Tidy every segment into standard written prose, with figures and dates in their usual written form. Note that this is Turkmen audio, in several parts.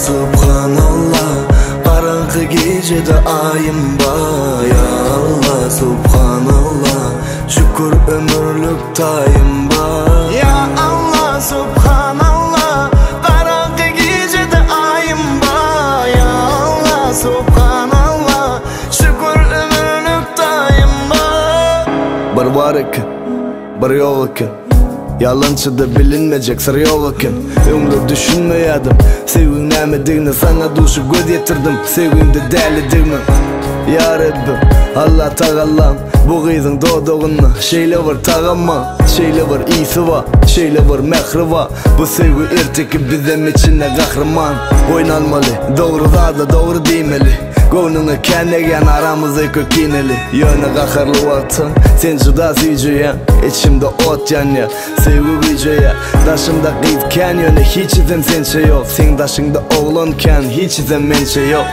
Subhanallah Garaňky gijede aýym bar Ya Allah Subhanallah Şükür ömürlik taýym bar Ya Allah Subhanallah Garaňky gijede aýym bar Ya Allah Subhanallah Şükür ömürlik taýym bar Bir bar eken, bir ýok eken Ýalançyda bilinmejek syr ýok eken Öňler düşünmeýädim Söýgiň nämedigine saňa duşup göz ýetirdim Söýgiňde dälidigime Ýa Rebbim, Allah tagallam Bu gyzyň dodagynda şeýle bir tagam bar Şeýle bir ysy bar, şeýle bir mähri bar Bu söýgi erteki bizem içinde gahryman Boýun almaly, dogry zada dogry diýmeli Göwnüňe kän degýän aramyzda kökineli Ýöne gaharly wagtyň sen juda süýjeýäň Içimde ot ýanýar, söýgi güýjeýär Daşymda gyz kän ýöne hiçisem sençe ýok Seň daşyňda oglan kän hiçisem mençe ýok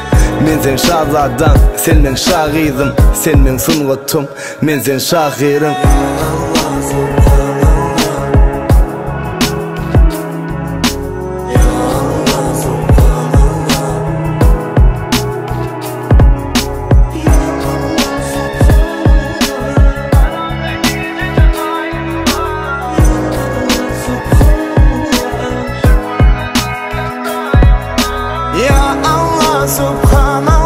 Men seň şazadaň, sen meň şa gyzym Sen meň sungatym, men seň şahyryň. Ya Allah Subhanallah.